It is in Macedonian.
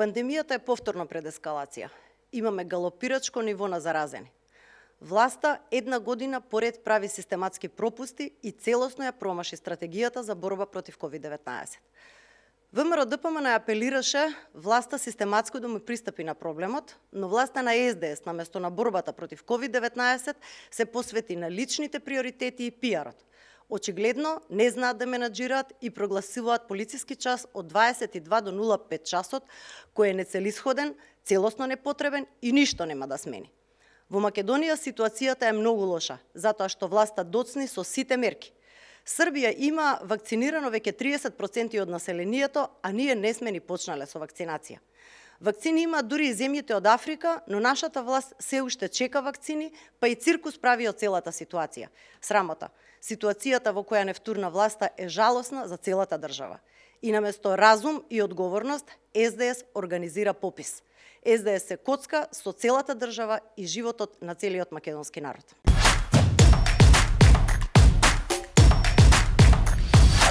Пандемијата е повторно пред ескалација. Имаме галопирачко ниво на заразени. Власта една година поред прави систематски пропусти и целосно ја промаши стратегијата за борба против COVID-19. ВМРО ДПМН апелираше власта систематски да му пристапи на проблемот, но власта на СДС наместо на борбата против COVID-19 се посвети на личните приоритети и пиарот. Очигледно не знаат да менаџираат и прогласуваат полициски час од 22 до 05 часот, кој е нецелисходен, целосно непотребен и ништо нема да смени. Во Македонија ситуацијата е многу лоша, затоа што власта доцни со сите мерки. Србија има вакцинирано веќе 30% од населението, а ние не сме ни почнале со вакцинација. Вакцини има дури и земјите од Африка, но нашата власт се уште чека вакцини, па и циркус прави од целата ситуација. Срамота. Ситуацијата во која не втурна власта е жалосна за целата држава. И наместо разум и одговорност, СДС организира попис. СДС се коцка со целата држава и животот на целиот македонски народ.